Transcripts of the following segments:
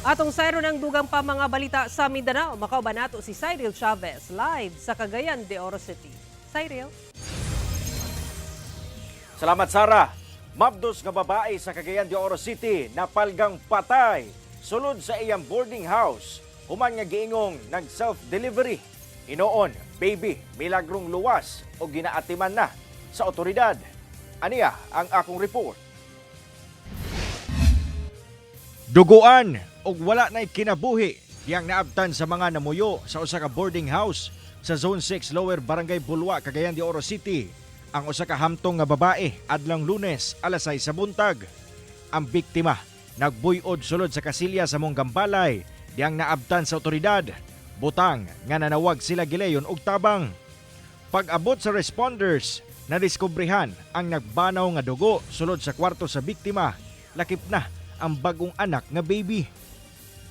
Atong sayron ang dugang pa mga balita sa Mindanao. Makauban nato si Cyril Chavez live sa Cagayan de Oro City. Cyril? Salamat, Sara. Mabdos nga babae sa Cagayan de Oro City napalgang patay sulod sa iyang boarding house human nga giingong nag self-delivery. Inoon, baby, milagrong luwas o ginaatiman na sa otoridad. Aniya ang akong report. Duguan og wala na'y kinabuhi diyang naabtan sa mga namuyo sa usa ka boarding house sa Zone 6, Lower Barangay Bulua, Cagayan de Oro City, ang usa ka hamtong nga babae adlang Lunes, alas 6 sa buntag. Ang biktima nagbuyod sulod sa kasilya sa monggambalay diyang naabtan sa otoridad. Butang nga nanawag sila gilayon og tabang. Pag-abot sa responders, nadiskubrehan ang nagbanaw nga dugo sulod sa kwarto sa biktima, lakip na ang bagong anak nga baby.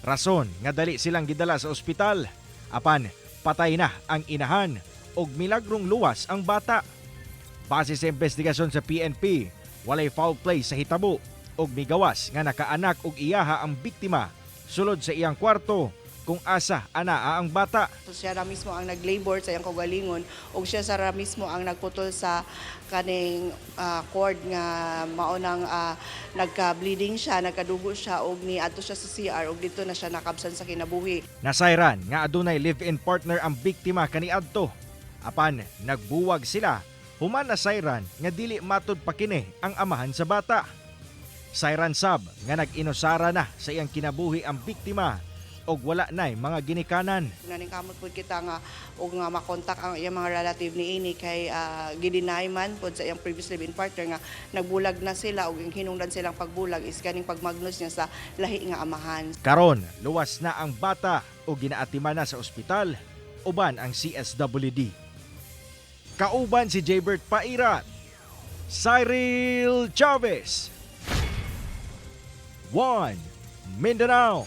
Rason nga dali silang gidala sa ospital. Apan patay na ang inahan ug milagrong luwas ang bata. Base sa investigasyon sa PNP, walay foul play sa hitabo ug migawas nga nakaanak og iyaha ang biktima sulod sa iyang kwarto kung asa anaa ang bata. So siya ra mismo ang nag-labor sa iyang kaugalingon ug siya sa ra mismo ang nagputol sa kaning cord nga mao nang nagka-bleeding siya, nagkadugo siya ug niadto siya sa CR ug didto na siya nakabsan sa kinabuhi. Nasayran nga adunay live-in partner ang biktima kaniadto. Apan nagbuwag sila human nasayran nga dili matud pa kini ang amahan sa bata. Sayran sab nga nag-inusara na sa iyang kinabuhi ang biktima og wala nay mga ginikanan. Naningkamot pud kita nga og nga makontak ang iyang mga relative niini kay gi-deny man pod sa iyang previous live-in partner nga nagbulag na sila ug ang hinungdan silang pagbulag is kaning pagmagnos niya sa lahi nga amahan. Karon, luwas na ang bata o ginaatiman na sa ospital uban ang CSWD. Kauban si Jaybert Pairat, Cyril Chavez, 1 Mindanao.